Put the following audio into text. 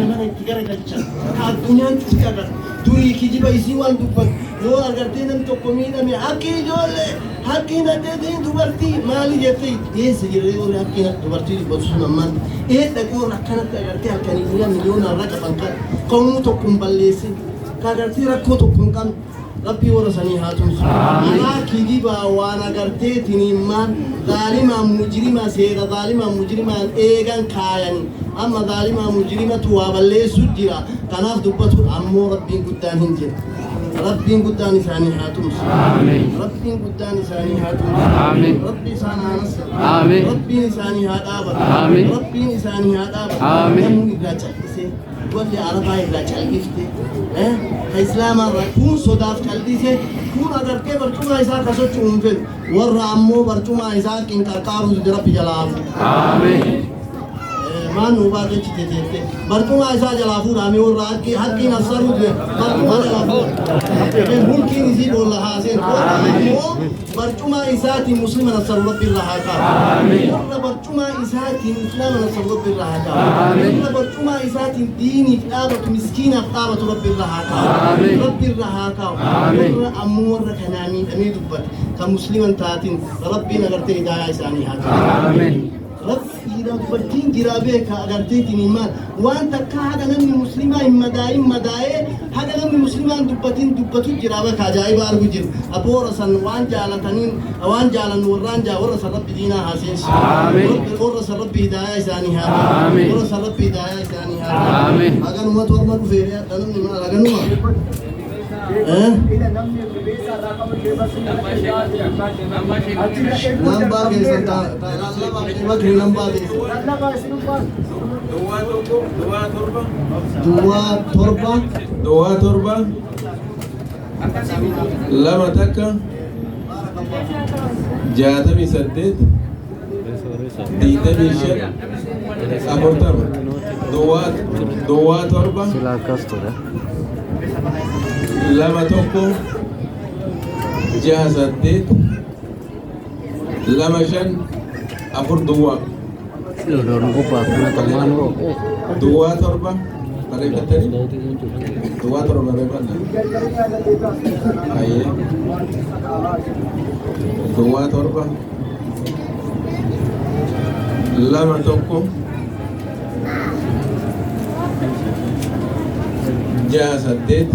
Mana itti garagalchan ka addunyaan cufti agartu. Durii kijiba isii waan dubbatu yoo agartee namni tokko miidhame, haqqi ijoollee, haqqi nadheetiin dubartii maali jettee eessa jirree? Warri haqqi dubartii dubbatu sun ammaan ee dhaqee warra akkanatti agartee halkanii guyyaa miliyoonaan raqaban kan ka'umuu tokko hin balleessin, ka agartee rakkoo tokko hin qabne, Rabbii warra sanii haa tumsu. Karaa kijibaa waan agarteetiniin maal zaalimaan mujrimaa seera zaalimaan mujrimaan eegan kaayani, amma zaalimaa mujrimatu waa balleessu jira. Kanaaf dubbatu ammoo Rabbiin guddaan hin jira. Rabbiin guddaan isaanii haa tumsu. Rabbiin guddaan isaanii haa tumsu. Rabbi isaan haa nassaru. Rabbiin isaanii haa dhaabatu. Rabbiin isaanii haa dhaabatu. Namni irraa cal'isee, warri Arabaa irraa cal'ifte, ka Islaamaa irraa kuun sodaaf cal'ise, kuun agartee barcumaa isaa ka socho'u hin fedhu. Warra ammoo barcumaa isaa hin qarqaaruu dide, Rabbi jalaa hafu. Maan nuu baate achi teteette barcumaa isaa jalaa fuudhaame. Warra haqqi nassaruu dide barcumaa jalaa fuudha. Mulkiin isii boolla haaseen. Warra ammoo barcumaa isaatiin Muslima nassaru, Rabbi irraa haa kaasu. Warra barcumaa isaatiin Islaama nassaru, Rabbi irraa haa kaasu. Warra barcumaa isaatiin diiniif dhaabatu, miskiinaaf dhaabatu, Rabbi irraa haa kaasu. Rabbi irraa haa kaasu. Warra ammoo warra kanaa miidhamee dubbate, kan Musliman taatin, Rabbiin agartee hidaayaa isaanii haa kaasu. Rabbi dhiiraa dubartiin jiraa beeka agarteetiin maal waan takka haga namni Muslimaa hin madaayin madaa'ee, haga namni Muslimaa hin dubbatin dubbatu jira. Bakka ajaa'iba argu jiru. Aboora san waan jaalataniin waan jaalannu warraan jaa warra san Rabbi diinaa haa seensisu. Warra san Rabbi hidaayaa isaanii haa kennu. Warra san Rabbi hidaayaa isaanii haa kennu. Haganumatu harma dhufeere hadha namni maal haganuma. Nambaa keessan lallabaa Bakri, nambaa keessan. Duwwaa 1, duwwaa 7. Duwwaa 7. Duwwaa 7, 2 1, 68, 25, 40. Duwwaa duwwaa 7. Sila akkas ture. 2 1, 6 8, 2 5, 4 duwwaa. Loon gubbaa akkana ta'umaan hoo. Duwwaa 7 barreeffattanii, duwwaa 7 barreeffadha. Hayyee, duwwaa 7, 2 1, 6 8.